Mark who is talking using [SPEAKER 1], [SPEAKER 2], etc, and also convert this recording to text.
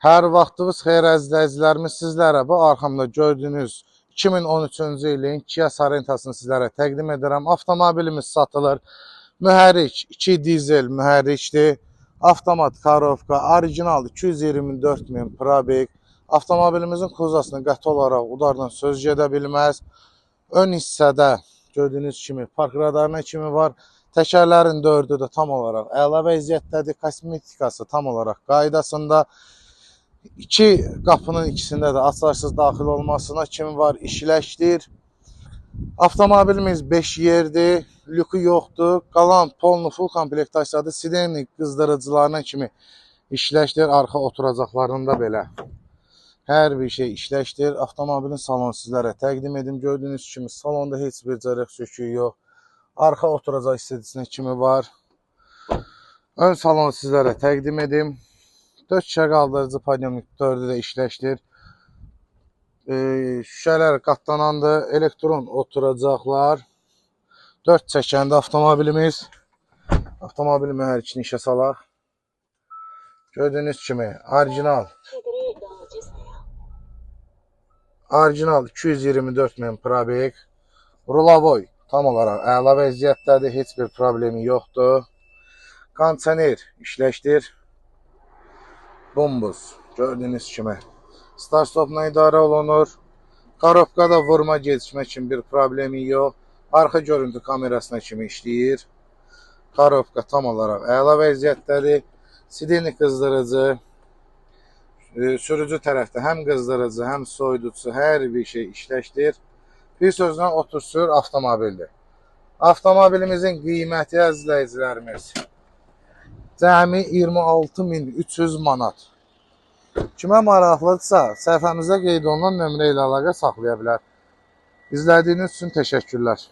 [SPEAKER 1] Hər vaxtınız xeyir əzizləyicilərimiz, sizlərə bu arxamda gördüyünüz 2013-cü ilin Kia Sorentosunu sizlərə təqdim edirəm. Avtomobilimiz satılır. Mühərrik 2 dizel mühərrikdir. Avtomat karovka, orijinal 224 min probek. Avtomobilimizin kuzasını qəti olaraq udarla söz gedə bilməz. Ön hissədə gördüyünüz kimi park radarına kimi var. Təkərlərin dördü də tam olaraq əla vəziyyətdədir. Kosmetikası tam olaraq qaydasında. İki qapının ikisində də açarsız daxil olmasına kimi var, işləkdir. Avtomobilimiz 5 yerdir, lüku yoxdur. Qalan polnu full komplektasiyada sidenli qızdırıcılarına kimi işləkdir. Arxa oturacaqlarında belə hər bir şey işləkdir. Avtomobilin salonu sizlərə təqdim edim. Gördüyünüz kimi salonda heç bir cərək söküyü yox. Arxa oturacaq hissəsinə kimi var. Ön salonu sizlərə təqdim edim. 4 şüşə qaldırıcı padyomnik 4-ü də işləkdir. Şüşələr qatlanandır. Elektron oturacaqlar. 4 çəkəndə avtomobilimiz. Avtomobil mühərrikini işə salaq. Gördüyünüz kimi orijinal. Orijinal 224 min probek. Rulavoy tam olaraq əla vəziyyətdədir. Heç bir problemi yoxdur. Kondisioner işləkdir. Bumbuz gördüyünüz kimi. Start-stopla idarə olunur. Karovkada vurma gecikmə kimi bir problemi yox. Arxa görüntü kamerasına kimi işləyir. Karovka tam olaraq əla vəziyyətdədir. Sideni qızdırıcı. Sürücü tərəfdə həm qızdırıcı, həm soyuducu, hər bir şey işləkdir. Bir sözlə otur sür avtomobildir. Avtomobilimizin qiyməti əzizləyicilərimiz cəmi 26.300 manat. Kimə maraqlıdırsa, səhifəmizdə qeyd olunan nömrə ilə əlaqə saxlaya bilər. İzlədiyiniz üçün təşəkkürlər.